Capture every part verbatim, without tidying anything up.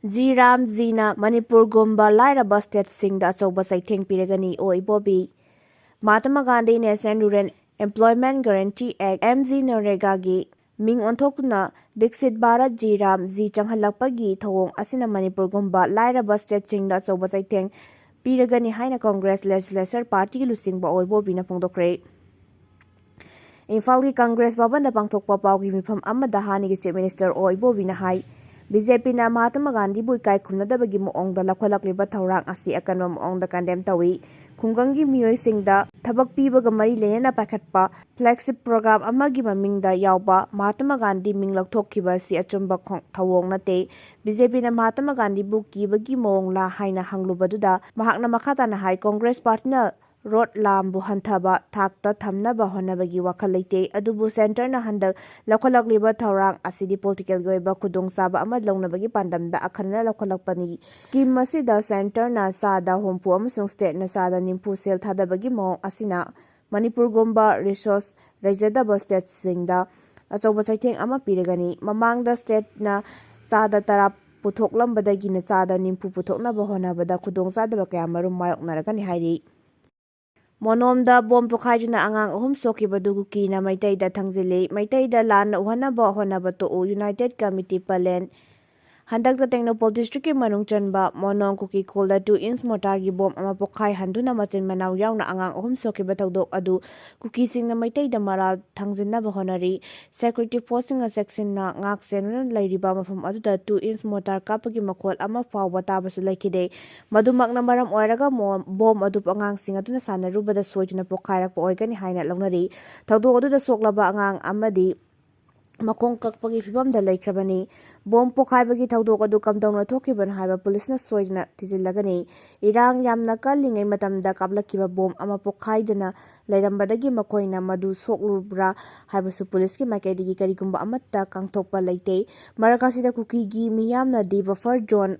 G ꯔꯥꯝꯖꯤꯅ ꯃꯅꯤꯄꯨꯔꯒꯨꯝꯕ ꯂꯥꯏꯔꯕ ꯁ꯭ꯇꯦꯠꯁꯤꯡꯗ ꯑꯆꯧꯕ ꯆꯩꯊꯦꯡ ꯄꯤꯔꯒꯅꯤ, ꯑꯣ ꯏꯕꯣꯕꯤ꯫ Mahatma Gandhi National Rural Employment Guarantee Act, M G ꯅꯔꯦꯒꯥꯒꯤ ꯃꯤꯡ ꯑꯣꯟꯊꯣꯛꯇꯨꯅ ꯕꯤꯛꯁꯤꯠ ꯚꯥꯔꯠ ꯖꯤ ꯔꯥꯝ ꯖꯤ ꯆꯪꯍꯜꯂꯛꯄꯒꯤ ꯊꯧꯑꯣꯡ ꯑꯁꯤꯅ ꯃꯅꯤꯄꯨꯔꯒꯨꯝꯕ ꯂꯥꯏꯔꯕ ꯁ꯭ꯇꯦꯠꯁꯤꯡꯗ ꯑꯆꯧꯕ ꯆꯩꯊꯦꯡ ꯄꯤꯔꯒꯅꯤ ꯍꯥꯏꯅ ꯀꯪꯒ꯭ꯔꯦꯁ ꯂꯦꯖꯤꯁꯂꯦꯆꯔ ꯄꯥꯔꯇꯤꯒꯤ ꯂꯨꯆꯤꯡꯕ ꯑꯣ ꯏꯕꯣꯕꯤꯅ ꯐꯣꯡꯗꯣꯛꯈ꯭ꯔꯦ꯫ ꯏꯝꯐꯥꯜꯒꯤ ꯀꯪꯒ꯭ꯔꯦꯁ ꯚꯕꯟꯗ ꯄꯥꯡꯊꯣꯛꯄ ꯄꯥꯎꯒꯤ ꯃꯤꯐꯝ ꯑꯃꯗ ꯍꯥꯟꯅꯒꯤ ꯆꯤꯐ ꯃꯤꯅꯤꯁꯇꯔ ꯑꯣ ꯏꯕꯣꯕꯤꯅ ꯍꯥꯏ, ꯕꯤ ꯖꯦ ꯄꯤꯅ ꯃꯍꯥꯇꯃꯥ ꯒꯥꯟꯙꯤꯕꯨ ꯏꯀꯥꯏ ꯈꯨꯝꯅꯗꯕꯒꯤ ꯃꯑꯣꯡꯗ ꯂꯧꯈꯠꯂꯛꯂꯤꯕ ꯊꯧꯔꯥꯡ ꯑꯁꯤ ꯑꯀꯟꯕ ꯃꯑꯣꯡꯗ ꯀꯟꯗꯦꯝ ꯇꯧꯏ꯫ ꯈꯨꯡꯒꯪꯒꯤ ꯃꯤꯑꯣꯏꯁꯤꯡꯗ ꯊꯕꯛ ꯄꯤꯕꯒ ꯃꯔꯤ ꯂꯩꯅꯅ ꯄꯥꯏꯈꯠꯄ flagship program ꯑꯃꯒꯤ ꯃꯃꯤꯡꯗ ꯌꯥꯎꯕ ꯃꯍꯥꯇꯃꯥ ꯒꯥꯟꯙꯤ ꯃꯤꯡ ꯂꯧꯊꯣꯛꯈꯤꯕ ꯑꯁꯤ ꯑꯆꯨꯝꯕ ꯈꯣꯡ-, ꯊꯧꯑꯣꯡ ꯅꯠꯇꯦ꯫ ꯕꯤ ꯖꯦ ꯄꯤꯅ ꯃꯍꯥꯇꯃꯥ ꯒꯥꯟꯙꯤꯕꯨ ꯀꯤꯕꯒꯤ ꯃꯑꯣꯡꯂꯥ ꯍꯥꯏꯅ ꯍꯪꯂꯨꯕꯗꯨꯗ ꯃꯍꯥꯛꯅ ꯃꯈꯥ ꯇꯥꯅ ꯍꯥꯏ, ꯀꯪꯒ꯭ꯔꯦꯁ ꯄꯥꯔꯇꯤꯅ ꯔꯣꯠ ꯂꯥꯝꯕꯨ ꯍꯟꯊꯕ ꯊꯥꯛꯇ ꯊꯝꯅꯕ ꯍꯣꯠꯅꯕꯒꯤ ꯋꯥꯈꯜ ꯂꯩꯇꯦ, ꯑꯗꯨꯕꯨ ꯁꯦꯟꯇꯔꯅ ꯍꯟꯗꯛ ꯂꯧꯈꯠꯂꯛꯂꯤꯕ ꯊꯧꯔꯥꯡ ꯑꯁꯤꯗꯤ ꯄꯣꯂꯤꯇꯤꯀꯦꯜꯒꯤ ꯑꯣꯏꯕ ꯈꯨꯗꯣꯡꯆꯥꯕ ꯑꯃ ꯂꯧꯅꯕꯒꯤ ꯄꯥꯟꯗꯝꯗ ꯑꯈꯟꯅꯅ ꯂꯧꯈꯠꯂꯛꯄꯅꯤ꯫ ꯁ꯭ꯀꯤꯝ ꯑꯁꯤꯗ ꯁꯦꯟꯇꯔꯅ ꯆꯥꯗ ꯍꯨꯝꯐꯨ ꯑꯃꯁꯨꯡ ꯁ꯭ꯇꯦꯠꯅ ꯆꯥꯗ ꯅꯤꯐꯨ ꯁꯦꯜ ꯊꯥꯗꯕꯒꯤ ꯃꯑꯣꯡ ꯑꯁꯤꯅ ꯃꯅꯤꯄꯨꯔꯒꯨꯝꯕ ꯔꯤꯁꯣꯔꯁ ꯂꯩꯖꯗꯕ ꯁ꯭ꯇꯦꯠꯁꯤꯡꯗ ꯑꯆꯧꯕ ꯆꯩꯊꯦꯡ ꯑꯃ ꯄꯤꯔꯒꯅꯤ꯫ ꯃꯃꯥꯡꯗ ꯁ꯭ꯇꯦꯠꯅ ꯆꯥꯗ ꯇꯔꯥ ꯄꯨꯊꯣꯛꯂꯝꯕꯗꯒꯤꯅ ꯆꯥꯗ ꯅꯤꯐꯨ ꯄꯨꯊꯣꯛꯅꯕ ꯍꯣꯠꯅꯕꯗ ꯈꯨꯗꯣꯡꯆꯥꯗꯕ ꯀꯌꯥꯃꯔꯨꯝ ꯃꯥꯌꯣꯛꯅꯔꯒꯅꯤ ꯍꯥꯏꯔꯤ꯫ ꯃꯣꯅꯣꯝꯗ ꯕꯣꯝ ꯄꯣꯈꯥꯏꯗꯨꯅ ꯑꯉꯥꯡ ꯑꯍꯨꯝ ꯁꯣꯛꯈꯤꯕꯗꯨ ꯀꯨꯀꯤꯅ ꯃꯩꯇꯩꯗ ꯊꯥꯡꯖꯤꯜꯂꯤ꯫ ꯃꯩꯇꯩꯗ ꯂꯥꯟꯅ ꯎꯍꯟꯅꯕ ꯍꯣꯠꯅꯕ ꯇꯣꯛꯎ, ꯌꯨꯅꯥꯏꯇꯦꯗ ꯀꯃꯤꯇꯤ ꯄꯂꯦꯟ꯫ ꯍꯟꯗꯛꯇ ꯇꯦꯡꯅꯧꯄꯜ ꯗꯤꯁꯇ꯭ꯔꯤꯛꯀꯤ ꯃꯅꯨꯡ ꯆꯟꯕ ꯃꯣꯅꯣꯝ ꯀꯨꯀꯤ ꯈꯨꯜꯗ two inch mortarꯒꯤ ꯕꯣꯝ ꯑꯃ ꯄꯣꯈꯥꯏꯍꯟꯗꯨꯅ ꯃꯆꯤꯟ ꯃꯅꯥꯎ ꯌꯥꯎꯅ ꯑꯉꯥꯡ ꯑꯍꯨꯝ ꯁꯣꯛꯈꯤꯕ ꯊꯧꯗꯣꯛ ꯑꯗꯨ ꯀꯨꯀꯤꯁꯤꯡꯅ ꯃꯩꯇꯩꯗ ꯃꯔꯥꯜ ꯊꯥꯡꯖꯤꯟꯅꯕ ꯍꯣꯠꯅꯔꯤ꯫ Security forceꯁꯤꯡꯅ ꯆꯦꯛꯁꯤꯟꯅ ꯉꯥꯛ ꯁꯦꯟꯗꯨꯅ ꯂꯩꯔꯤꯕ ꯃꯐꯝ ꯑꯗꯨꯗ two inch mortar ꯀꯥꯞꯄꯒꯤ ꯃꯈꯣꯜ ꯑꯃ ꯐꯥꯎꯕ ꯇꯥꯕꯁꯨ ꯂꯩꯈꯤꯗꯦ꯫ ꯃꯗꯨꯃꯛꯅ ꯃꯔꯝ ꯑꯣꯏꯔꯒ ꯃꯣ-, ꯕꯣꯝ ꯑꯗꯨ ꯑꯉꯥꯡꯁꯤꯡ ꯑꯗꯨꯅ ꯁꯥꯟꯅꯔꯨꯕꯗ ꯁꯣꯏꯗꯨꯅ ꯄꯣꯈꯥꯏꯔꯛꯄ ꯑꯣꯏꯒꯅꯤ ꯍꯥꯏꯅ ꯂꯧꯅꯔꯤ꯫ ꯊꯧꯗꯣꯛ ꯑꯗꯨꯗ ꯁꯣꯛꯂꯕ ꯑꯉꯥꯡ ꯑꯃꯗꯤ ꯃꯈꯣꯡ ꯀꯛꯄꯒꯤ ꯐꯤꯚꯝꯗ ꯂꯩꯈ꯭ꯔꯕꯅꯤ꯫ ꯕꯣꯝ ꯄꯣꯈꯥꯏꯕꯒꯤ ꯊꯧꯗꯣꯛ ꯑꯗꯨ ꯀꯝꯗꯧꯅ ꯊꯣꯛꯈꯤꯕꯅꯣ ꯍꯥꯏꯕ ꯄꯨꯂꯤꯁꯅ ꯁꯣꯏꯗꯅ ꯊꯤꯖꯤꯜꯂꯒꯅꯤ꯫ ꯏꯔꯥꯡ ꯌꯥꯝꯅ ꯀꯜꯂꯤꯉꯩ ꯃꯇꯝꯗ ꯀꯥꯞꯂꯛꯈꯤꯕ ꯕꯣꯝ ꯑꯃ ꯄꯣꯈꯥꯏꯗꯨꯅ ꯂꯩꯔꯝꯕꯗꯒꯤ ꯃꯈꯣꯏꯅ ꯃꯗꯨ ꯁꯣꯛꯂꯨꯕ꯭ꯔꯥ ꯍꯥꯏꯕꯁꯨ ꯄꯨꯂꯤꯁꯀꯤ ꯃꯥꯏꯀꯩꯗꯒꯤ ꯀꯔꯤꯒꯨꯝꯕ ꯑꯃꯠꯇ ꯈꯪꯗꯣꯛꯄ ꯂꯩꯇꯦ꯫ ꯃꯔꯛ ꯑꯁꯤꯗ ꯀꯨꯀꯤꯒꯤ ꯃꯤꯌꯥꯝꯅꯗꯤ buffer zone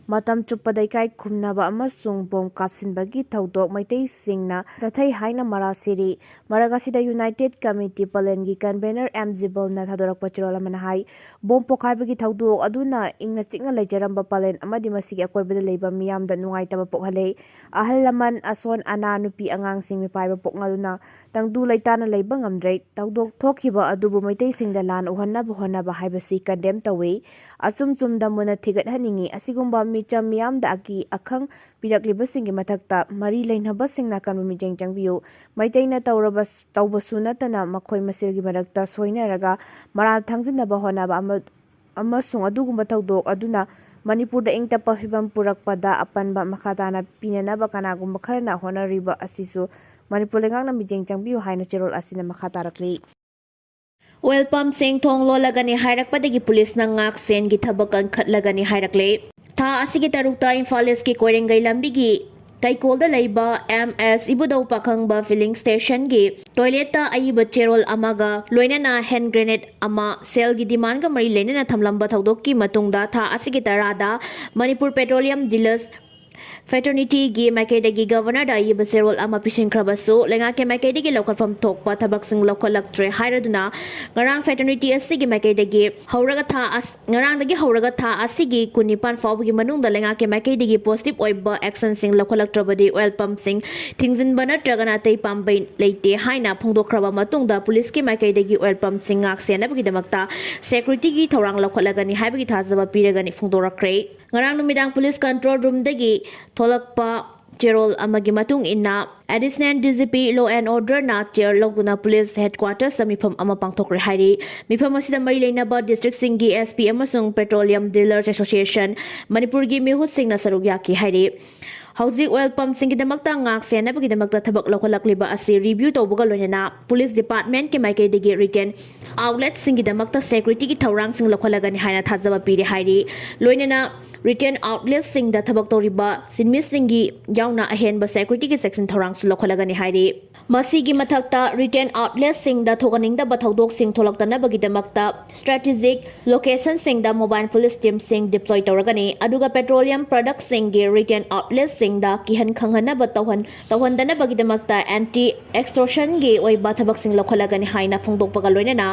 ꯃꯇꯝ ꯆꯨꯞꯄꯗ ꯏꯀꯥꯏ ꯈꯨꯝꯅꯕ ꯑꯃꯁꯨꯡ ꯕꯣꯝ ꯀꯥꯞꯁꯤꯟꯕꯒꯤ ꯊꯧꯗꯣꯛ ꯃꯩꯇꯩꯁꯤꯡꯅ ꯆꯠꯊꯩ ꯍꯥꯏꯅ ꯃꯔꯥꯜ ꯁꯤꯔꯤ꯫ ꯃꯔꯛ ꯑꯁꯤꯗ ꯌꯨꯅꯥꯏꯇꯦꯗ ꯀꯃꯤꯇꯤ ꯄꯂꯦꯟꯒꯤ ꯀꯟꯚꯦꯅꯔ ꯑꯦꯝ ꯖꯤꯕꯜꯅ ꯊꯥꯗꯣꯔꯛꯄ ꯆꯦꯔꯣꯜ ꯑꯃꯅ ꯍꯥꯏ, ꯕꯣꯝ ꯄꯣꯈꯥꯏꯕꯒꯤ ꯊꯧꯗꯣꯛ ꯑꯗꯨꯅ ꯏꯪꯅ ꯆꯤꯛꯅ ꯂꯩꯖꯔꯝꯕ ꯄꯂꯦꯟ ꯑꯃꯗꯤ ꯃꯁꯤꯒꯤ ꯑꯀꯣꯏꯕꯗ ꯂꯩꯕ ꯃꯤꯌꯥꯝꯗ ꯅꯨꯡꯉꯥꯏꯇꯕ ꯄꯣꯛꯍꯜꯂꯦ꯫ ꯑꯍꯜ ꯂꯃꯟ, ꯑꯁꯣꯟ ꯑꯅꯥ, ꯅꯨꯄꯤ ꯑꯉꯥꯡꯁꯤꯡ ꯃꯤꯄꯥꯏꯕ ꯄꯣꯛꯅꯗꯨꯅ ꯇꯪꯗꯨ ꯂꯩꯇꯥꯅ ꯂꯩꯕ ꯉꯝꯗ꯭ꯔꯦ꯫ ꯊꯧꯗꯣꯛ ꯊꯣꯛꯈꯤꯕ ꯑꯗꯨꯕꯨ ꯃꯩꯇꯩꯁꯤꯡꯗ ꯂꯥꯟ ꯎꯍꯟꯅꯕ ꯍꯣꯠꯅꯕ ꯍꯥꯏꯕꯁꯤ ꯀꯟꯗꯦꯝ ꯇꯧꯏ꯫ ꯑꯆꯨꯝ ꯆꯨꯝꯗ ꯃꯨꯟꯅ ꯊꯤꯒꯠꯍꯟꯅꯤꯡꯏ꯫ ꯑꯁꯤꯒꯨꯝꯕ ꯃꯤꯆꯝ ꯃꯤꯌꯥꯝꯗ ꯑꯀꯤ ꯑꯈꯪ ꯄꯤꯔꯛꯂꯤꯕꯁꯤꯡꯒꯤ ꯃꯊꯛꯇ ꯃꯔꯤ ꯂꯩꯅꯕꯁꯤꯡꯅ ꯑꯀꯟꯕ ꯃꯤꯠꯌꯦꯡ ꯆꯪꯕꯤꯌꯨ꯫ ꯃꯩꯇꯩꯅ ꯇꯧꯔꯕ, ꯇꯧꯕꯁꯨ ꯅꯠꯇꯅ ꯃꯈꯣꯏ ꯃꯁꯦꯜꯒꯤ ꯃꯔꯛꯇ ꯁꯣꯏꯅꯔꯒ ꯃꯔꯥꯜ ꯊꯥꯡꯖꯤꯟꯅꯕ ꯍꯣꯠꯅꯕ ꯑꯃ-, ꯑꯃꯁꯨꯡ ꯑꯗꯨꯒꯨꯝꯕ ꯊꯧꯗꯣꯛ ꯑꯗꯨꯅ ꯃꯅꯤꯄꯨꯔꯗ ꯏꯪ ꯇꯞꯄ ꯐꯤꯕꯝ ꯄꯨꯔꯛꯄꯗ ꯑꯄꯟꯕ ꯃꯈꯥ ꯇꯥꯅ ꯄꯤꯅꯅꯕ ꯀꯅꯥꯒꯨꯝꯕ ꯈꯔꯅ ꯍꯣꯠꯅꯔꯤꯕ ꯑꯁꯤꯁꯨ ꯃꯅꯤꯄꯨꯔ ꯂꯩꯉꯥꯛꯅ ꯃꯤꯠꯌꯦꯡ ꯆꯪꯕꯤꯌꯨ ꯍꯥꯏꯅ ꯆꯦꯔꯣꯜ ꯑꯁꯤꯅ ꯃꯈꯥ ꯇꯥꯔꯛꯂꯤ꯫ ꯑꯣꯏꯜ ꯄꯝꯁꯤꯡ ꯊꯣꯡ ꯂꯣꯜꯂꯒꯅꯤ ꯍꯥꯏꯔꯛꯄꯗꯒꯤ ꯄꯨꯂꯤꯁꯅ ꯉꯥꯛ ꯁꯦꯟꯒꯤ ꯊꯕꯛ ꯀꯟꯈꯠꯂꯒꯅꯤ ꯍꯥꯏꯔꯛꯂꯦ꯫ ꯊꯥ ꯑꯁꯤꯒꯤ ꯇꯔꯨꯛꯇ ꯏꯝꯐꯥꯜ ꯏꯁꯀꯤ ꯀꯣꯏꯔꯦꯡꯒꯩ ꯂꯝꯕꯤꯒꯤ ꯀꯩꯀꯣꯜꯗ ꯂꯩꯕ ꯑꯦꯝ ꯑꯦꯁ ꯏꯕꯨꯙꯧ ꯄꯥꯈꯪꯕ ꯐꯤꯂꯤꯡ ꯁ꯭ꯇꯦꯁꯟꯒꯤ ꯇꯣꯏꯂꯦꯠꯇ ꯑꯏꯕ ꯆꯦꯔꯣꯜ ꯑꯃꯒ ꯂꯣꯏꯅꯅ ꯍꯦꯟ ꯒ꯭ꯔꯦꯅꯦꯗ ꯑꯃ ꯁꯦꯜꯒꯤ ꯗꯤꯃꯥꯟꯒ ꯃꯔꯤ ꯂꯩꯅꯅ ꯊꯝꯂꯝꯕ ꯊꯧꯗꯣꯛꯀꯤ ꯃꯇꯨꯡꯗ ꯊꯥ ꯑꯁꯤꯒꯤ ꯇꯔꯥꯗ ꯃꯅꯤꯄꯨꯔ ꯄꯦꯇ꯭ꯔꯣꯂꯤꯌꯝ ꯗꯤꯂꯔꯁ ꯐꯦꯇꯔꯅꯤꯇꯤꯒꯤ ꯃꯥꯏꯀꯩꯗꯒꯤ ꯒꯚꯔꯅꯔꯗ ꯑꯏꯕ ꯆꯦꯔꯣꯜ ꯑꯃ ꯄꯤꯁꯤꯟꯈ꯭ꯔꯕꯁꯨ, ꯂꯩꯉꯥꯛꯀꯤ ꯃꯥꯏꯀꯩꯗꯒꯤ ꯂꯧꯈꯠꯐꯝ ꯊꯣꯛꯄ ꯊꯕꯛꯁꯤꯡ ꯂꯧꯈꯠꯂꯛꯇ꯭ꯔꯦ ꯍꯥꯏꯔꯗꯨꯅ, ꯉꯔꯥꯡ ꯐꯦꯇꯔꯅꯤꯇꯤ ꯑꯁꯤꯒꯤ ꯃꯥꯏꯀꯩꯗꯒꯤ ꯍꯧꯔꯒ ꯊꯥ ꯑꯁ-, ꯉꯔꯥꯡꯗꯒꯤ ꯍꯧꯔꯒ ꯊꯥ ꯑꯁꯤꯒꯤ ꯀꯨꯟꯅꯤꯄꯥꯟ ꯐꯥꯎꯕꯒꯤ ꯃꯅꯨꯡꯗ ꯂꯩꯉꯥꯛꯀꯤ ꯃꯥꯏꯀꯩꯗꯒꯤ ꯄꯣꯖꯤꯇꯤꯚ ꯑꯣꯏꯕ ꯑꯦꯛꯁꯟꯁꯤꯡ ꯂꯧꯈꯠꯂꯛꯇ꯭ꯔꯕꯗꯤ ꯑꯣꯏꯜ ꯄꯝꯁꯤꯡ ꯊꯤꯡꯖꯤꯟꯕ ꯅꯠꯇ꯭ꯔꯒꯅ ꯑꯇꯩ ꯄꯥꯝꯕꯩ ꯂꯩꯇꯦ ꯍꯥꯏꯅ ꯐꯣꯡꯗꯣꯛꯈ꯭ꯔꯕ ꯃꯇꯨꯡꯗ, ꯄꯨꯂꯤꯁꯀꯤ ꯃꯥꯏꯀꯩꯗꯒꯤ ꯑꯣꯏꯜ ꯄꯝꯁꯤꯡ ꯉꯥꯛ ꯁꯦꯟꯅꯕꯒꯤꯗꯃꯛꯇ ꯁꯦꯀ꯭ꯌꯨꯔꯤꯇꯤꯒꯤ ꯊꯧꯔꯥꯡ ꯂꯧꯈꯠꯂꯒꯅꯤ ꯍꯥꯏꯕꯒꯤ ꯊꯥꯖꯕ ꯄꯤꯔꯒꯅꯤ ꯐꯣꯡꯗꯣꯔꯛꯈ꯭ꯔꯦ꯫ ꯉꯔꯥꯡ ꯅꯨꯃꯤꯗꯥꯡ ꯄꯨꯂꯤꯁ ꯀꯟꯇ꯭ꯔꯣꯜ ꯔꯨꯝꯗꯒꯤ ꯊꯣꯛꯂꯛꯄ ꯆꯦꯔꯣꯜ ꯑꯃꯒꯤ ꯃꯇꯨꯡ ꯏꯟꯅ, additional D G P law and ꯑꯣꯔꯗꯔꯅ ꯆꯦꯌꯔ ꯂꯧꯗꯨꯅ ꯄꯨꯂꯤꯁ ꯍꯦꯗꯀ꯭ꯋꯥꯇꯔꯁꯇ ꯃꯤꯐꯝ ꯑꯃ ꯄꯥꯡꯊꯣꯛꯈ꯭ꯔꯦ ꯍꯥꯏꯔꯤ꯫ ꯃꯤꯐꯝ ꯑꯁꯤꯗ ꯃꯔꯤ ꯂꯩꯅꯕ ꯗꯤꯁꯇ꯭ꯔꯤꯛꯁꯤꯡꯒꯤ ꯑꯦꯁ ꯄꯤ ꯑꯃꯁꯨꯡ ꯄꯦꯇ꯭ꯔꯣꯂꯤꯌꯝ ꯗꯤꯂꯔꯁ ꯑꯦꯁꯣꯁꯤꯌꯦꯁꯟ ꯃꯅꯤꯄꯨꯔꯒꯤ ꯃꯤꯍꯨꯠꯁꯤꯡꯅ ꯁꯔꯨꯛ ꯌꯥꯈꯤ ꯍꯥꯏꯔꯤ꯫ ꯍꯧꯖꯤꯛ ꯑꯣꯏꯜ ꯄꯝꯁꯤꯡꯒꯤꯗꯃꯛꯇ ꯉꯥꯛ ꯁꯦꯟꯅꯕꯒꯤꯗꯃꯛꯇ ꯊꯕꯛ ꯂꯧꯈꯠꯂꯛꯂꯤꯕ ꯑꯁꯤ ꯔꯤꯚ꯭ꯌꯨ ꯇꯧꯕꯒ ꯂꯣꯏꯅꯅ ꯄꯨꯂꯤꯁ ꯗꯤꯄꯥꯔꯠꯃꯦꯟꯠꯀꯤ ꯃꯥꯏꯀꯩꯗꯒꯤ ꯔꯤꯇꯦꯟ ꯑꯥꯎꯠꯂꯦꯠꯁꯤꯡꯒꯤꯗꯃꯛꯇ ꯁꯦꯀ꯭ꯌꯨꯔꯤꯇꯤꯒꯤ ꯊꯧꯔꯥꯡꯁꯤꯡ ꯂꯧꯈꯠꯂꯒꯅꯤ ꯍꯥꯏꯅ ꯊꯥꯖꯕ ꯄꯤꯔꯦ ꯍꯥꯏꯔꯤ꯫ ꯂꯣꯏꯅꯅ ꯔꯤꯇꯦꯟ ꯑꯥꯎꯠꯂꯦꯠꯁꯤꯡꯗ ꯊꯕꯛ ꯇꯧꯔꯤꯕ ꯁꯤꯟꯃꯤꯁꯤꯡꯒꯤ ꯌꯥꯎꯅ ꯑꯍꯦꯟꯕ ꯁꯦꯀ꯭ꯌꯨꯔꯤꯇꯤꯒꯤ ꯆꯦꯛꯁꯤꯟ ꯊꯧꯔꯥꯡꯁꯨ ꯂꯧꯈꯠꯂꯒꯅꯤ ꯍꯥꯏꯔꯤ꯫ ꯃꯁꯤꯒꯤ ꯃꯊꯛꯇ ꯔꯤꯇꯦꯟ ꯑꯥꯎꯠꯂꯦꯠꯁꯤꯡꯗ ꯊꯣꯛꯍꯟꯅꯤꯡꯗꯕ ꯊꯧꯗꯣꯛꯁꯤꯡ ꯊꯣꯛꯂꯛꯇꯅꯕꯒꯤꯗꯃꯛꯇ ꯁ꯭ꯇ꯭ꯔꯦꯇꯦꯖꯤꯛ ꯂꯣꯀꯦꯁꯟꯁꯤꯡꯗ ꯃꯣꯕꯥꯏꯜ ꯄꯨꯂꯤꯁ ꯇꯤꯝꯁꯤꯡ ꯗꯤꯄ꯭ꯂꯣꯏ ꯇꯧꯔꯒꯅꯤ꯫ ꯑꯗꯨꯒ ꯄꯦꯇ꯭ꯔꯣꯂꯤꯌꯝ ꯄ꯭ꯔꯗꯛꯁꯤꯡꯒꯤ ꯔꯤꯇꯦꯟ ꯑꯥꯎꯠꯂꯦꯠꯁꯤꯡꯗ ꯀꯤꯍꯟ ꯈꯪꯍꯟꯅꯕ ꯇꯧꯍꯟ ꯇꯧꯍꯟꯗꯅꯕꯒꯤꯗꯃꯛꯇ ꯑꯦꯟꯇꯤ ꯑꯦꯛꯁꯇꯣꯔꯁꯟꯒꯤ ꯑꯣꯏꯕ ꯊꯕꯛꯁꯤꯡ ꯂꯧꯈꯠꯂꯒꯅꯤ ꯍꯥꯏꯅ ꯐꯣꯡꯗꯣꯛꯄꯒ ꯂꯣꯏꯅꯅ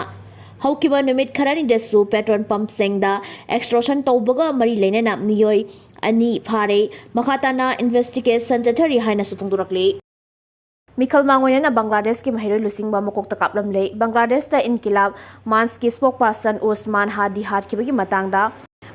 ꯍꯧꯈꯤꯕ ꯅꯨꯃꯤꯠ ꯈꯔꯅꯤꯗꯁꯨ ꯄꯦꯇ꯭ꯔꯣꯜ ꯄꯝꯞꯁꯤꯡꯗ ꯑꯦꯛꯁꯇꯣꯔꯁꯟ ꯇꯧꯕꯒ ꯃꯔꯤ ꯂꯩꯅꯅ ꯃꯤꯑꯣꯏ ꯑꯅꯤ ꯐꯥꯔꯦ꯫ ꯃꯈꯥ ꯇꯥꯅ ꯏꯟꯚꯦꯁꯇꯤꯒꯦꯁꯟ ꯆꯠꯊꯔꯤ ꯍꯥꯏꯅꯁꯨ ꯐꯣꯡꯗꯣꯔꯛꯂꯤ꯫ ꯃꯤꯈꯜ ꯃꯥꯡꯑꯣꯏꯅꯅ ꯕꯪꯒ꯭ꯂꯥꯗꯦꯁꯀꯤ ꯃꯍꯩꯔꯣꯏ ꯂꯨꯆꯤꯡꯕ ꯃꯀꯣꯛꯇ ꯀꯥꯞꯂꯝꯂꯦ꯫ ꯕꯪꯒ꯭ꯂꯥꯗꯦꯁꯇ ꯏꯟꯀꯤꯂꯥꯕ ꯃꯥꯟꯁꯀꯤ ꯁ꯭ꯄꯣꯛꯄꯥꯔꯁꯟ ꯎꯁꯃꯥꯟ ꯍꯥꯗꯤ ꯍꯥꯠꯈꯤꯕꯒꯤ ꯃꯇꯥꯡꯗ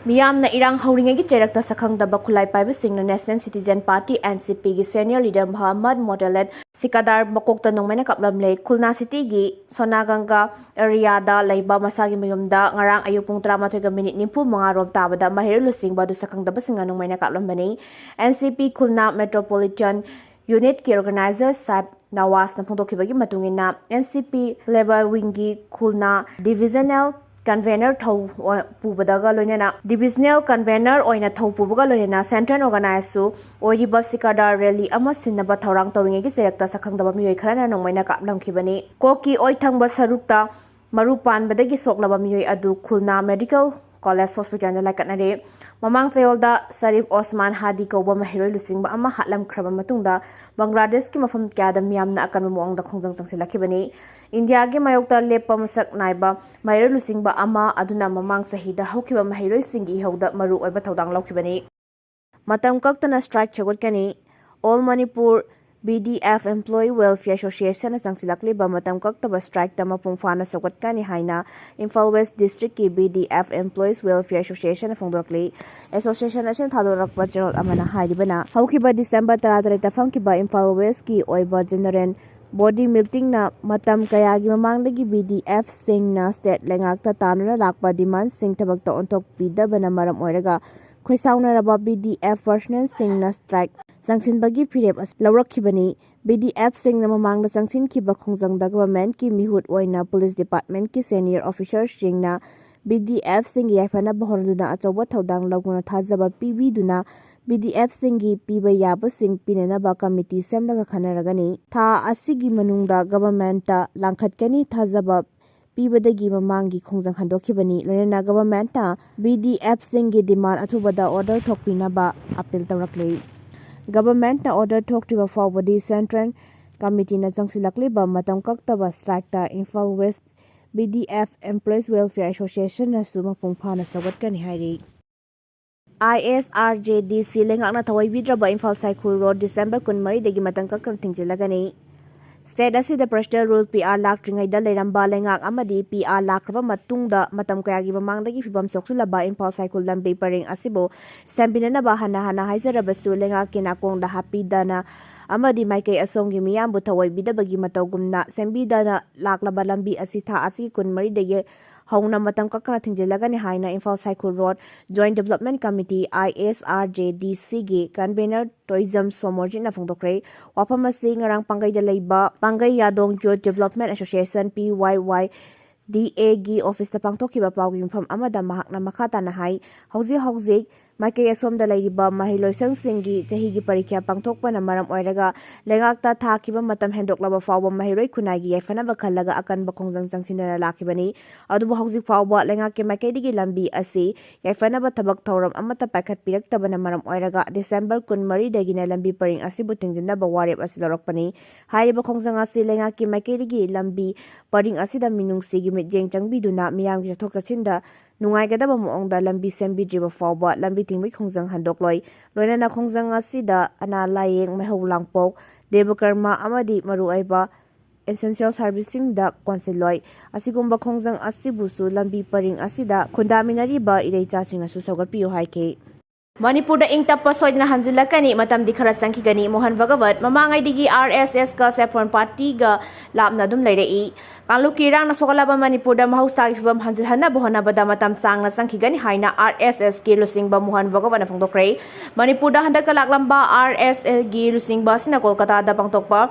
ꯃꯤꯌꯥꯝꯅ ꯏꯔꯥꯡ ꯍꯧꯔꯤꯉꯩꯒꯤ ꯆꯩꯔꯛꯇ ꯁꯛꯈꯪꯗꯕ ꯈꯨꯠꯂꯥꯏ ꯄꯥꯏꯕꯁꯤꯡꯅ National Citizen Party, N C P, ꯒꯤ senior leader ꯃꯣꯍꯝꯃꯗ ꯃꯣꯇꯦꯂꯦꯠ ꯁꯤꯀꯥꯗꯥꯔ ꯃꯀꯣꯛꯇ ꯅꯣꯡꯃꯩꯅ ꯀꯥꯞꯂꯝꯂꯦ꯫ ꯈꯨꯜꯅꯥ ꯁꯤꯇꯤꯒꯤ ꯁꯣꯅꯥꯒꯪꯒꯥ ꯑꯦꯔꯤꯌꯥꯗ ꯂꯩꯕ ꯃꯁꯥꯒꯤ ꯃꯌꯨꯝꯗ ꯉꯔꯥꯡ ꯑꯌꯨꯛ ꯄꯨꯡ ꯇꯔꯥꯃꯥꯊꯣꯏꯒ ꯃꯤꯅꯤꯠ ꯅꯤꯐꯨ ꯃꯉꯥ ꯔꯣꯝ ꯇꯥꯕꯗ ꯃꯍꯩꯔꯣꯏ ꯂꯨꯆꯤꯡꯕ ꯑꯗꯨ ꯁꯛꯈꯪꯗꯕꯁꯤꯡꯅ ꯅꯣꯡꯃꯩꯅ ꯀꯥꯞꯂꯝꯕꯅꯤ꯫ N C P ꯈꯨꯜꯅꯥ ꯃꯦꯇ꯭ꯔꯣꯄꯣꯂꯤꯇꯟ ꯌꯨꯅꯤꯠꯀꯤ organizer ꯁꯥꯏꯕ ꯅꯋꯥꯖꯅ ꯐꯣꯡꯗꯣꯛꯈꯤꯕꯒꯤ ꯃꯇꯨꯡ ꯏꯟꯅ, N C P Labour Wingꯒꯤ ꯈꯨꯜꯅꯥ divisional convener ꯊꯧ ꯄꯨꯕꯗꯒ ꯂꯣꯏꯅꯅ, divisional convener ꯑꯣꯏꯅ ꯊꯧ ꯄꯨꯕꯒ ꯂꯣꯏꯅꯅ central organizeꯁꯨ ꯑꯣꯏꯔꯤꯕ ꯁꯤꯀꯥꯗꯥꯔ ꯔꯦꯂꯤ ꯑꯃ ꯁꯤꯟꯅꯕ ꯊꯧꯔꯥꯡ ꯇꯧꯔꯤꯉꯩꯒꯤ ꯆꯩꯔꯛꯇ ꯁꯛꯈꯪꯗꯕ ꯃꯤꯑꯣꯏ ꯈꯔꯅ ꯅꯣꯡꯃꯩꯅ ꯀꯥꯞꯂꯝꯈꯤꯕꯅꯤ꯫ ꯀꯣꯛꯀꯤ ꯑꯣꯏ ꯊꯪꯕ ꯁꯔꯨꯛꯇ ꯃꯔꯨ ꯄꯥꯟꯕꯗꯒꯤ ꯁꯣꯛꯂꯕ ꯃꯤꯑꯣꯏ ꯑꯗꯨ ꯈꯨꯜꯅꯥ ꯃꯦꯗꯤꯀꯦꯜ ꯀꯣꯂꯦꯖ ꯍꯣꯁꯄꯤꯇꯥꯜꯗ ꯂꯥꯏꯀꯠꯅꯔꯦ꯫ ꯃꯃꯥꯡ ꯆꯌꯣꯜꯗ ꯁꯔꯤꯐ ꯑꯣꯁꯃꯥꯟ ꯍꯥꯗꯤ ꯀꯧꯕ ꯃꯍꯩꯔꯣꯏ ꯂꯨꯆꯤꯡꯕ ꯑꯃ ꯍꯥꯠꯂꯝꯈ꯭ꯔꯕ ꯃꯇꯨꯡꯗ ꯕꯪꯒ꯭ꯂꯥꯗꯦꯁꯀꯤ ꯃꯐꯝ ꯀꯌꯥꯗ ꯃꯤꯌꯥꯝꯅ ꯑꯀꯟꯕ ꯃꯑꯣꯡꯗ ꯈꯣꯡꯖꯪ ꯆꯪꯁꯤꯜꯂꯛꯈꯤꯕꯅꯤ꯫ ꯏꯟꯗꯤꯌꯥꯒꯤ ꯃꯥꯌꯣꯛꯇ ꯂꯦꯞꯄ ꯃꯁꯛ ꯅꯥꯏꯕ ꯃꯍꯩꯔꯣꯏ ꯂꯨꯆꯤꯡꯕ ꯑꯃ ꯑꯗꯨꯅ ꯃꯃꯥꯡ ꯆꯍꯤꯗ ꯍꯧꯈꯤꯕ ꯃꯍꯩꯔꯣꯏꯁꯤꯡꯒꯤ ꯏꯍꯧꯗ ꯃꯔꯨ ꯑꯣꯏꯕ ꯊꯧꯗꯥꯡ ꯂꯧꯈꯤꯕꯅꯤ꯫ ꯃꯇꯝ ꯀꯛꯇꯅ ꯁ꯭ꯇ꯭ꯔꯥꯏꯛ ꯁꯧꯒꯠꯀꯅꯤ꯫ All Manipur B D F Employee Welfare Associationꯅ ꯆꯪꯁꯤꯜꯂꯛꯂꯤꯕ ꯃꯇꯝ ꯀꯛꯇꯕ ꯁ꯭ꯇ꯭ꯔꯥꯏꯛꯇ ꯃꯄꯨꯡ ꯐꯥꯅ ꯁꯧꯒꯠꯀꯅꯤ ꯍꯥꯏꯅ ꯏꯝꯐꯥꯜ ꯋꯦꯁ ꯗꯤꯁꯇ꯭ꯔꯤꯛꯀꯤ B D F Employees Welfare Associationꯅ ꯐꯣꯡꯗꯣꯔꯛꯂꯤ꯫ Association ꯑꯁꯤꯅ ꯊꯥꯗꯣꯔꯛꯄ ꯆꯦꯔꯣꯜ ꯑꯃꯅ ꯍꯥꯏꯔꯤꯕꯅ, ꯍꯧꯈꯤꯕ ꯗꯤꯁꯦꯝꯕꯔ ꯇꯔꯥꯇꯔꯦꯠꯇ ꯐꯝꯈꯤꯕ ꯏꯝꯐꯥꯜ ꯋꯦꯁꯀꯤ ꯑꯣꯏꯕ ꯖꯦꯅꯔꯦꯜ ꯕꯣꯗꯤ ꯃꯤꯇꯤꯡꯅ ꯃꯇꯝ ꯀꯌꯥꯒꯤ ꯃꯃꯥꯡꯗꯒꯤ B D Fꯁꯤꯡꯅ ꯁ꯭ꯇꯦꯠ ꯂꯩꯉꯥꯛꯇ ꯇꯥꯟꯅꯅ ꯂꯥꯛꯄ ꯗꯤꯃꯥꯟꯁꯤꯡ ꯊꯕꯛꯇ ꯑꯣꯟꯊꯣꯛꯄꯤꯗꯕꯅ ꯃꯔꯝ ꯑꯣꯏꯔꯒ ꯈꯣꯏꯁꯥꯎꯅꯔꯕ B D F ꯄꯔꯁꯅꯦꯜꯁꯤꯡꯅ ꯁ꯭ꯇ꯭ꯔꯥꯏꯛ ꯆꯪꯁꯤꯟꯕꯒꯤ ꯐꯤꯔꯦꯞ ꯑꯁꯤ ꯂꯧꯔꯛꯈꯤꯕꯅꯤ꯫ ꯕꯤ ꯗꯤ ꯑꯦꯐꯁꯤꯡꯅ ꯃꯃꯥꯡꯗ ꯆꯪꯁꯤꯟꯈꯤꯕ ꯈꯣꯡꯖꯪꯗ ꯒꯚꯔꯟꯃꯦꯟꯠꯀꯤ ꯃꯤꯍꯨꯠ ꯑꯣꯏꯅ ꯄꯨꯂꯤꯁ ꯗꯤꯄꯥꯔꯠꯃꯦꯟꯠꯀꯤ ꯁꯦꯅꯤꯌꯔ ꯑꯣꯐꯤꯁꯥꯔꯁꯤꯡꯅ ꯕꯤ ꯗꯤ ꯑꯦꯐꯁꯤꯡꯒꯤ ꯌꯥꯏꯐꯅꯕ ꯍꯣꯠꯅꯗꯨꯅ ꯑꯆꯧꯕ ꯊꯧꯗꯥꯡ ꯂꯧꯗꯨꯅ ꯊꯥꯖꯕ ꯄꯤꯕꯤꯗꯨꯅ ꯕꯤ ꯗꯤ ꯑꯦꯐꯁꯤꯡꯒꯤ ꯄꯤꯕ ꯌꯥꯕꯁꯤꯡ ꯄꯤꯅꯅꯕ ꯀꯃꯤꯇꯤ ꯁꯦꯝꯂꯒ ꯈꯟꯅꯔꯒꯅꯤ꯫ ꯊꯥ ꯑꯁꯤꯒꯤ ꯃꯅꯨꯡꯗ ꯒꯚꯔꯟꯃꯦꯟꯠꯇ ꯂꯥꯡꯈꯠꯀꯅꯤ꯫ ꯊꯥꯖꯕ ꯄꯤꯕꯗꯒꯤ ꯃꯃꯥꯡꯒꯤ ꯈꯣꯡꯖꯪ ꯍꯟꯗꯣꯛꯈꯤꯕꯅꯤ꯫ ꯂꯣꯏꯅꯅ ꯒꯚꯔꯟꯃꯦꯟꯠꯅ ꯕꯤ ꯗꯤ ꯑꯦꯐꯁꯤꯡꯒꯤ ꯗꯤꯃꯥꯟ ꯑꯊꯨꯕꯗ ꯑꯣꯔꯗꯔ ꯊꯣꯛꯄꯤꯅꯕ ꯑꯄꯤꯜ ꯇꯧꯔꯛꯂꯤ꯫ ꯒꯚꯔꯟꯃꯦꯟꯠꯅ ꯑꯣꯔꯗꯔ ꯊꯣꯛꯇ꯭ꯔꯤꯕ ꯐꯥꯎꯕꯗꯤ ꯁꯦꯟꯇ꯭ꯔꯦꯜ ꯀꯃꯤꯇꯤꯅ ꯆꯪꯁꯤꯜꯂꯛꯂꯤꯕ ꯃꯇꯝ ꯀꯛꯇꯕ ꯁ꯭ꯇ꯭ꯔꯥꯏꯛꯇ Imphal west B D F employees welfare ꯑꯦꯁꯣꯁꯤꯌꯦꯁꯟꯅꯁꯨ ꯃꯄꯨꯡ ꯐꯥꯅ ꯁꯧꯒꯠꯀꯅꯤ ꯍꯥꯏꯔꯤ꯫ ꯑꯥꯏ ꯑꯦꯁ ꯑꯥꯔ ꯖꯦ ꯗꯤ ꯁꯤ ꯂꯩꯉꯥꯛꯅ ꯊꯑꯣꯏꯕꯤꯗ꯭ꯔꯕ ꯏꯝꯐꯥꯜ ꯁꯥꯏꯈꯨꯜ ꯔꯣꯗ ꯗꯤꯁꯦꯝꯕꯔ ꯀꯨꯟꯃꯔꯤꯗꯒꯤ ꯃꯇꯝ ꯀꯛꯇꯅ ꯊꯤꯡꯖꯤꯜꯂꯒꯅꯤ꯫ ꯁ꯭ꯇꯦꯠ ꯑꯁꯤꯗ ꯄꯔꯁꯅꯦꯜ ꯔꯨꯜ ꯄꯤ ꯑꯥꯔ ꯂꯥꯛꯇ꯭ꯔꯤꯉꯩꯗ ꯂꯩꯔꯝꯕ ꯂꯩꯉꯥꯛ ꯑꯃꯗꯤ ꯄꯤ ꯑꯥꯔ ꯂꯥꯛꯈ꯭ꯔꯕ ꯃꯇꯨꯡꯗ ꯃꯇꯝ ꯀꯌꯥꯒꯤ ꯃꯃꯥꯡꯗꯒꯤ ꯐꯤꯕꯝ ꯁꯣꯛꯆꯤꯜꯂꯕ ꯏꯝꯐꯥꯜ ꯁꯥꯏꯈꯨꯜ ꯂꯝꯕꯤ ꯄꯔꯤꯡ ꯑꯁꯤꯕꯨ ꯁꯦꯝꯕꯤꯅꯅꯕ ꯍꯟꯅ ꯍꯟꯅ ꯍꯥꯏꯖꯔꯕꯁꯨ ꯂꯩꯉꯥꯛꯀꯤ ꯅꯥꯀꯣꯡꯗ ꯍꯥꯞꯄꯤꯗꯅ ꯑꯃꯗꯤ ꯃꯥꯏꯀꯩ ꯑꯁꯣꯝꯒꯤ ꯃꯤꯌꯥꯝꯕꯨ ꯊꯑꯣꯏꯕꯤꯗꯕꯒꯤ ꯃꯇꯧꯒꯨꯝꯅ ꯁꯦꯝꯕꯤꯗꯅ ꯂꯥꯛꯂꯕ ꯂꯝꯕꯤ ꯑꯁꯤ ꯊꯥ ꯑꯁꯤꯒꯤ ꯀꯨꯟꯃꯔꯤꯗꯒꯤ ꯍꯧꯅ ꯃꯇꯝ ꯀꯛꯇꯅ ꯊꯤꯡꯖꯤꯜꯂꯒꯅꯤ ꯍꯥꯏꯅ Imphal Saikhul road joint development committee, I S R J D ꯁꯤꯒꯤ ꯀꯟꯚꯦꯅꯔ ꯇꯣꯏꯖꯝ ꯁꯣꯃꯣꯔꯖꯤꯠꯅ ꯐꯣꯡꯗꯣꯛꯈ꯭ꯔꯦ꯫ ꯋꯥꯐꯝ ꯑꯁꯤ ꯉꯔꯥꯡ ꯄꯥꯡꯒꯩꯗ ꯂꯩꯕ ꯄꯥꯡꯒꯩ ꯌꯥꯗꯣꯡ ꯌꯨꯊ ꯗꯤꯕꯦꯂꯞꯃꯦꯟꯠ ꯑꯦꯁꯣꯁꯤꯌꯦꯁꯟ, ꯄꯤ ꯋꯥꯏ ꯋꯥꯏ ꯗꯤ ꯑꯦꯒꯤ ꯑꯣꯐꯤꯁꯇ ꯄꯥꯡꯊꯣꯛꯈꯤꯕ ꯄꯥꯎꯒꯤ ꯃꯤꯐꯝ ꯑꯃꯗ ꯃꯍꯥꯛꯅ ꯃꯈꯥ ꯇꯥꯅ ꯍꯥꯏ, ꯍꯧꯖꯤꯛ ꯍꯧꯖꯤꯛ ꯃꯥꯏꯀꯩ ꯑꯁꯣꯝꯗ ꯂꯩꯔꯤꯕ ꯃꯍꯩꯂꯣꯏꯁꯪꯁꯤꯡꯒꯤ ꯆꯍꯤꯒꯤ ꯄꯔꯤꯈ꯭ꯌꯥ ꯄꯥꯡꯊꯣꯛꯄꯅ ꯃꯔꯝ ꯑꯣꯏꯔꯒ ꯂꯩꯉꯥꯛꯇ ꯊꯥꯈꯤꯕ ꯃꯇꯝ ꯍꯦꯟꯗꯣꯛꯂꯕ ꯐꯥꯎꯕ ꯃꯍꯩꯔꯣꯏ ꯈꯨꯟꯅꯥꯏꯒꯤ ꯌꯥꯏꯐꯅꯕ ꯈꯜꯂꯒ ꯑꯀꯟꯕ ꯈꯣꯡꯖꯪ ꯆꯪꯁꯤꯟꯗꯅ ꯂꯥꯛꯈꯤꯕꯅꯤ꯫ ꯑꯗꯨꯕꯨ ꯍꯧꯖꯤꯛ ꯐꯥꯎꯕ ꯂꯩꯉꯥꯛꯀꯤ ꯃꯥꯏꯀꯩꯗꯒꯤ ꯂꯝꯕꯤ ꯑꯁꯤ ꯌꯥꯏꯐꯅꯕ ꯊꯕꯛ ꯊꯧꯔꯝ ꯑꯃꯠꯇ ꯄꯥꯏꯈꯠꯄꯤꯔꯛꯇꯕꯅ ꯃꯔꯝ ꯑꯣꯏꯔꯒ ꯗꯤꯁꯦꯝꯕꯔ ꯀꯨꯟꯃꯔꯤꯗꯒꯤꯅ ꯂꯝꯕꯤ ꯄꯔꯤꯡ ꯑꯁꯤꯕꯨ ꯊꯤꯡꯖꯤꯟꯅꯕ ꯋꯥꯔꯦꯞ ꯑꯁꯤ ꯂꯧꯔꯛꯄꯅꯤ꯫ ꯍꯥꯏꯔꯤꯕ ꯈꯣꯡꯖꯪ ꯑꯁꯤ ꯂꯩꯉꯥꯛꯀꯤ ꯃꯥꯏꯀꯩꯗꯒꯤ ꯂꯝꯕꯤ ꯄꯔꯤꯡ ꯑꯁꯤꯗ ꯃꯤꯅꯨꯡꯁꯤꯒꯤ ꯃꯤꯠꯌꯦꯡ ꯆꯪꯕꯤꯗꯨꯅ ꯃꯤꯌꯥꯝꯒꯤ ꯆꯠꯊꯣꯛ ꯆꯠꯁꯤꯟꯗ ꯅꯨꯡꯉꯥꯏꯒꯗꯕ ꯃꯑꯣꯡꯗ ꯂꯝꯕꯤ ꯁꯦꯝꯕꯤꯗ꯭ꯔꯤꯕ ꯐꯥꯎꯕ ꯂꯝꯕꯤ ꯊꯤꯡꯕꯒꯤ ꯈꯣꯡꯖꯪ ꯍꯟꯗꯣꯛꯂꯣꯏ꯫ ꯂꯣꯏꯅꯅ ꯈꯣꯡꯖꯪ ꯑꯁꯤꯗ ꯑꯅꯥ ꯂꯥꯌꯦꯡ, ꯃꯩꯍꯧ ꯂꯥꯡꯄꯣꯛ, ꯗꯦꯕ ꯀꯔꯃ ꯑꯃꯗꯤ ꯃꯔꯨꯑꯣꯏꯕ ꯑꯦꯁꯦꯟꯁꯤꯌꯦꯜ ꯁꯥꯔꯚꯤꯁꯁꯤꯡꯗ ꯀꯣꯟꯁꯤꯜꯂꯣꯏ꯫ ꯑꯁꯤꯒꯨꯝꯕ ꯈꯣꯡꯖꯪ ꯑꯁꯤꯕꯨꯁꯨ ꯂꯝꯕꯤ ꯄꯔꯤꯡ ꯑꯁꯤꯗ ꯈꯨꯟꯗꯥꯃꯤꯟꯅꯔꯤꯕ ꯏꯔꯩꯆꯥꯁꯤꯡꯅꯁꯨ ꯁꯧꯒꯠꯄꯤꯌꯨ ꯍꯥꯏꯈꯤ꯫ ꯃꯅꯤꯄꯨꯔꯗ ꯏꯪ ꯇꯞꯄ ꯁꯣꯏꯗꯅ ꯍꯟꯖꯤꯜꯂꯛꯀꯅꯤ, ꯃꯇꯝꯗꯤ ꯈꯔ ꯆꯪꯈꯤꯒꯅꯤ꯫ ꯃꯣꯍꯟ ꯚꯒꯋꯠ꯫ ꯃꯃꯥꯡꯉꯩꯗꯒꯤ ꯑꯥꯔ ꯑꯦꯁ ꯑꯦꯁꯀ ꯁꯦꯐ꯭ꯔꯣꯟ ꯄꯥꯔꯇꯤꯒ ꯂꯥꯞꯅ ꯑꯗꯨꯝ ꯂꯩꯔꯛꯏ꯫ ꯀꯥꯡꯂꯨꯞꯀꯤ ꯏꯔꯥꯡꯅ ꯁꯣꯛꯍꯜꯂꯕ ꯃꯅꯤꯄꯨꯔꯗ ꯃꯍꯧꯁꯥꯒꯤ ꯐꯤꯕꯝ ꯍꯟꯖꯤꯜꯍꯟꯅꯕ ꯍꯣꯠꯅꯕꯗ ꯃꯇꯝ ꯁꯥꯡꯅ ꯆꯪꯈꯤꯒꯅꯤ ꯍꯥꯏꯅ ꯑꯥꯔ ꯑꯦꯁ ꯑꯦꯁꯀꯤ ꯂꯨꯆꯤꯡꯕ ꯃꯣꯍꯟ ꯚꯒꯋꯠꯅ ꯐꯣꯡꯗꯣꯛꯈ꯭ꯔꯦ꯫ ꯃꯅꯤꯄꯨꯔꯗ ꯍꯟꯗꯛꯇ ꯂꯥꯛꯂꯝꯕ ꯑꯥꯔ ꯑꯦꯁ ꯑꯦꯁꯒꯤ ꯂꯨꯆꯤꯡꯕ ꯑꯁꯤꯅ ꯀꯣꯜꯀꯇꯥꯗ ꯄꯥꯡꯊꯣꯛꯄ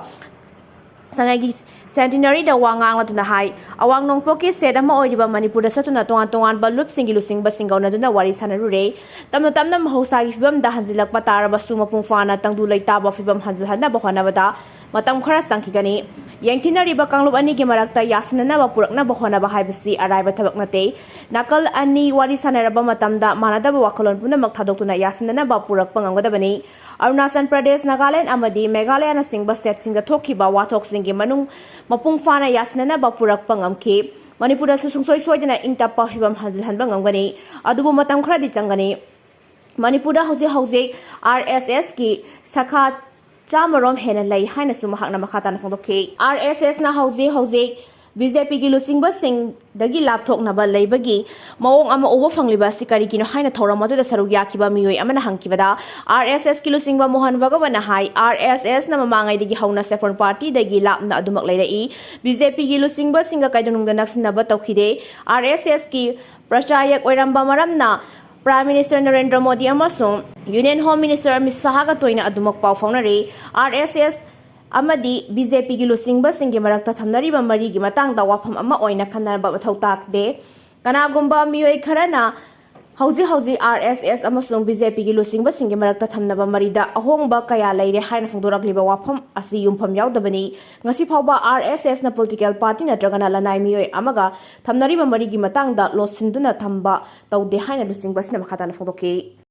ꯁꯉꯥꯏꯒꯤ ꯁꯦꯟꯇꯤꯅꯔꯤꯗ ꯋꯥ ꯉꯥꯡꯂꯗꯨꯅ ꯍꯥꯏ, ꯑꯋꯥꯡ ꯅꯣꯡꯄꯣꯛꯀꯤ ꯁ꯭ꯇꯦꯠ ꯑꯃ ꯑꯣꯏꯔꯤꯕ ꯃꯅꯤꯄꯨꯔꯗ ꯆꯠꯇꯨꯅ ꯇꯣꯉꯥꯟ ꯇꯣꯉꯥꯟꯕ ꯂꯨꯞꯁꯤꯡꯒꯤ ꯂꯨꯆꯤꯡꯕꯁꯤꯡꯒ ꯎꯅꯗꯨꯅ ꯋꯥꯔꯤ ꯁꯥꯟꯅꯔꯨꯔꯦ꯫ ꯇꯞꯅ ꯇꯞꯅ ꯃꯍꯧꯁꯥꯒꯤ ꯐꯤꯕꯝꯗ ꯍꯟꯖꯤꯜꯂꯛꯄ ꯇꯥꯔꯕꯁꯨ, ꯃꯄꯨꯡ ꯐꯥꯅ ꯇꯪꯗꯨ ꯂꯩꯇꯥꯕ ꯐꯤꯕꯝ ꯍꯟꯖꯤꯜꯍꯟꯅꯕ ꯍꯣꯠꯅꯕꯗ ꯃꯇꯝ ꯈꯔ ꯆꯪꯈꯤꯒꯅꯤ꯫ ꯌꯦꯡꯊꯤꯅꯔꯤꯕ ꯀꯥꯡꯂꯨꯞ ꯑꯅꯤꯒꯤ ꯃꯔꯛꯇ ꯌꯥꯁꯤꯟꯅꯅꯕ ꯄꯨꯔꯛꯅꯕ ꯍꯣꯠꯅꯕ ꯍꯥꯏꯕꯁꯤ ꯑꯔꯥꯏꯕ ꯊꯕꯛ ꯅꯠꯇꯦ꯫ ꯅꯥꯀꯜ ꯑꯅꯤ ꯋꯥꯔꯤ ꯁꯥꯟꯅꯔꯕ ꯃꯇꯝꯗ ꯃꯥꯟꯅꯗꯕ ꯋꯥꯈꯜꯂꯣꯟ ꯄꯨꯝꯅꯃꯛ ꯊꯥꯗꯣꯛꯇꯨꯅ ꯌꯥꯁꯤꯟꯅꯅꯕ ꯄꯨꯔꯛꯄ ꯉꯝꯒꯗꯕꯅꯤ꯫ ꯑꯔꯨꯅꯥꯆꯜ ꯄ꯭ꯔꯗꯦꯁ, ꯅꯥꯒꯥꯂꯦꯟ ꯑꯃꯗꯤ ꯃꯦꯘꯥꯂꯌꯥꯅꯆꯤꯡꯕ ꯁ꯭ꯇꯦꯠꯁꯤꯡꯗ ꯊꯣꯛꯈꯤꯕ ꯋꯥꯊꯣꯛꯁꯤꯡꯒꯤ ꯃꯅꯨꯡ ꯃꯄꯨꯡ ꯐꯥꯅ ꯌꯥꯁꯤꯟꯅꯅꯕ ꯄꯨꯔꯛꯄ ꯉꯝꯈꯤ꯫ ꯃꯅꯤꯄꯨꯔꯗꯁꯨ ꯁꯨꯡꯁꯣꯏ ꯁꯣꯏꯗꯅ ꯏꯪ ꯇꯞꯄ ꯐꯤꯕꯝ ꯍꯟꯖꯤꯜꯍꯟꯕ ꯉꯝꯒꯅꯤ, ꯑꯗꯨꯕꯨ ꯃꯇꯝ ꯈꯔꯗꯤ ꯆꯪꯒꯅꯤ꯫ ꯃꯅꯤꯄꯨꯔꯗ ꯍꯧꯖꯤꯛ ꯍꯧꯖꯤꯛ ꯑꯥꯔ ꯑꯦꯁ ꯑꯦꯁꯀꯤ ꯁꯥꯈꯥ ꯆꯥꯝꯃꯔꯣꯝ ꯍꯦꯟꯅ ꯂꯩ ꯍꯥꯏꯅꯁꯨ ꯃꯍꯥꯛꯅ ꯃꯈꯥ ꯇꯥꯅ ꯐꯣꯡꯗꯣꯛꯈꯤ꯫ ꯑꯥꯔ ꯑꯦꯁ ꯑꯦꯁꯅ ꯍꯧꯖꯤꯛ ꯍꯧꯖꯤꯛ ꯕꯤ ꯖꯦ ꯄꯤꯒꯤ ꯂꯨꯆꯤꯡꯕꯁꯤꯡꯗꯒꯤ ꯂꯥꯞꯊꯣꯛꯅꯕ ꯂꯩꯕꯒꯤ ꯃꯑꯣꯡ ꯑꯃ ꯎꯕ ꯐꯪꯂꯤꯕ ꯑꯁꯤ ꯀꯔꯤꯒꯤꯅꯣ ꯍꯥꯏꯅ ꯊꯧꯔꯝ ꯑꯗꯨꯗ ꯁꯔꯨꯛ ꯌꯥꯈꯤꯕ ꯃꯤꯑꯣꯏ ꯑꯃꯅ ꯍꯪꯈꯤꯕꯗ, ꯑꯥꯔ ꯑꯦꯁ ꯑꯦꯁꯀꯤ ꯂꯨꯆꯤꯡꯕ ꯃꯣꯍꯟ ꯚꯒꯋꯠꯅ ꯍꯥꯏ, ꯑꯥꯔ ꯑꯦꯁ ꯑꯦꯁꯅ ꯃꯃꯥꯡꯉꯩꯗꯒꯤ ꯍꯧꯅ ꯁꯦꯐ꯭ꯔꯣꯟ ꯄꯥꯔꯇꯤꯗꯒꯤ ꯂꯥꯞꯅ ꯑꯗꯨꯃꯛ ꯂꯩꯔꯛꯏ꯫ ꯕꯤ ꯖꯦ ꯄꯤꯒꯤ ꯂꯨꯆꯤꯡꯕꯁꯤꯡꯒ ꯀꯩꯗꯧꯅꯨꯡꯗ ꯅꯛꯁꯤꯟꯅꯕ ꯇꯧꯈꯤꯗꯦ꯫ ꯑꯥꯔ ꯑꯦꯁ ꯑꯦꯁꯀꯤ ꯄ꯭ꯔꯆꯥꯔꯌꯛ ꯑꯣꯏꯔꯝꯕ ꯃꯔꯝꯅ ꯄ꯭ꯔꯥꯏꯝ ꯃꯤꯅꯤꯁꯇꯔ ꯅꯔꯦꯟꯗ꯭ꯔ ꯃꯣꯗꯤ ꯑꯃꯁꯨꯡ ꯌꯨꯅꯤꯌꯟ ꯍꯣꯝ ꯃꯤꯅꯤꯁꯇꯔ ꯑꯃꯤꯠ ꯁꯥꯍꯒ ꯇꯣꯏꯅ ꯑꯗꯨꯃꯛ ꯄꯥꯎ ꯐꯥꯎꯅꯔꯤ꯫ ꯑꯥꯔ ꯑꯦꯁ ꯑꯦꯁ ꯑꯃꯗꯤ ꯕꯤ ꯖꯦ ꯄꯤꯒꯤ ꯂꯨꯆꯤꯡꯕꯁꯤꯡꯒꯤ ꯃꯔꯛꯇ ꯊꯝꯅꯔꯤꯕ ꯃꯔꯤꯒꯤ ꯃꯇꯥꯡꯗ ꯋꯥꯐꯝ ꯑꯃ ꯑꯣꯏꯅ ꯈꯟꯅꯕ ꯃꯊꯧ ꯇꯥꯗꯦ꯫ ꯀꯅꯥꯒꯨꯝꯕ ꯃꯤꯑꯣꯏ ꯈꯔꯅ ꯍꯧꯖꯤꯛ ꯍꯧꯖꯤꯛ ꯑꯥꯔ ꯑꯦꯁ ꯑꯦꯁ ꯑꯃꯁꯨꯡ ꯕꯤ ꯖꯦ ꯄꯤꯒꯤ ꯂꯨꯆꯤꯡꯕꯁꯤꯡꯒꯤ ꯃꯔꯛꯇ ꯊꯝꯅꯕ ꯃꯔꯤꯗ ꯑꯍꯣꯡꯕ ꯀꯌꯥ ꯂꯩꯔꯦ ꯍꯥꯏꯅ ꯐꯣꯡꯗꯣꯔꯛꯂꯤꯕ ꯋꯥꯐꯝ ꯑꯁꯤ ꯌꯨꯝꯐꯝ ꯌꯥꯎꯗꯕꯅꯤ꯫ ꯉꯁꯤ ꯐꯥꯎꯕ ꯑꯥꯔ ꯑꯦꯁ ꯑꯦꯁꯅ ꯄꯣꯂꯤꯇꯤꯀꯦꯜ ꯄꯥꯔꯇꯤ ꯅꯠꯇ꯭ꯔꯒꯅ ꯂꯅꯥꯏ ꯃꯤꯑꯣꯏ ꯑꯃꯒ ꯊꯝꯅꯔꯤꯕ ꯃꯔꯤꯒꯤ ꯃꯇꯥꯡꯗ ꯂꯣꯠꯁꯤꯟꯗꯨꯅ ꯊꯝꯕ ꯇꯧꯗꯦ ꯍꯥꯏꯅ ꯂꯨꯆꯤꯡꯕ ꯑꯁꯤꯅ ꯃꯈꯥ ꯇꯥꯅ ꯐꯣꯡꯗꯣꯛꯈꯤ꯫